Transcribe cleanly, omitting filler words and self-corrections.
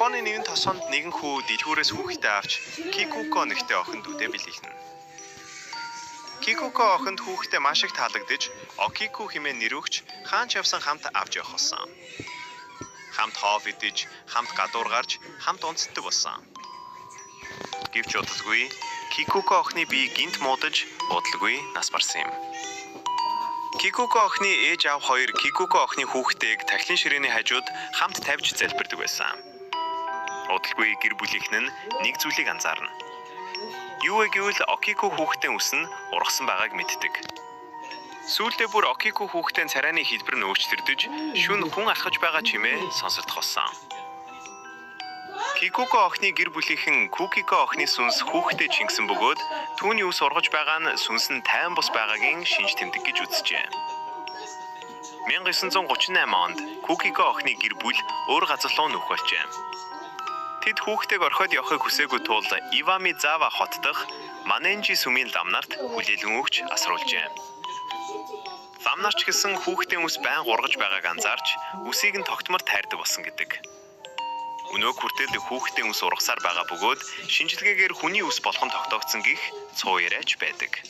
Японы нэгэн тосгонд нэгэн хүү дэлгүүрээс хүүхдээ авч Кикуко нэртэй охин дүүтэй бэлэгнэ. Кикуко охинд хүүхдээ маш их таалагдаж Окику хэмээн нэр өгч хаан ч явсан хамт авч явах болсон. Хамт хоол идэж, хамт гадуур гарч, хамт унтдаг болсон. Гэвч удалгүй Кикуко охины бие гинт муудаж удалгүй нас барсан юм. Кикуко охины ээж аав хоёр Кикуко охины хүүхдийг тахилын ширээний хажууд хамт тавьж залбирдаг байсан. Удалгүй гэр бүлийнхэн нь нэг зүйлийг анзаарна. Юу вэ гэвэл Окику хүүхдийн үс нь ургасан байгааг мэддэг. Сүүлдээ бүр Окику хүүхдийн царайны хэлбэр нь өөрчлөгдөж шүн хүн алхаж байгаа чимээ сонсогдох болсон. Кикуко охины гэр бүлийнхэн Кукико охины сүнс хүүхдэд шингэсэн бөгөөд түүний үс ургаж байгаа нь сүнс нь тайван бус байгаагийн шинж тэмдэг гэж үзжээ. 1938 онд Кукико охины гэр бүл өөр газар руу нөхөх болжээ. Тэд хүүхдийг орхиод явахыг хүсээгүй тул Ивамизава хот дахь Маненжи сүмийн лам нарт хүлээлгэн өгч асруулжээ. Лам нар ч гэсэн хүүхдийн үс байнга ургаж байгааг анзаарч үсийг нь тогтмор тайрдаг болсон гэдэг. Өнөөг хүртэл хүүхдийн үс ургасаар байгаа бөгөөд шинжилгээгээр хүний үс болгон тогтоогдсон гэх цуу яриач байдаг.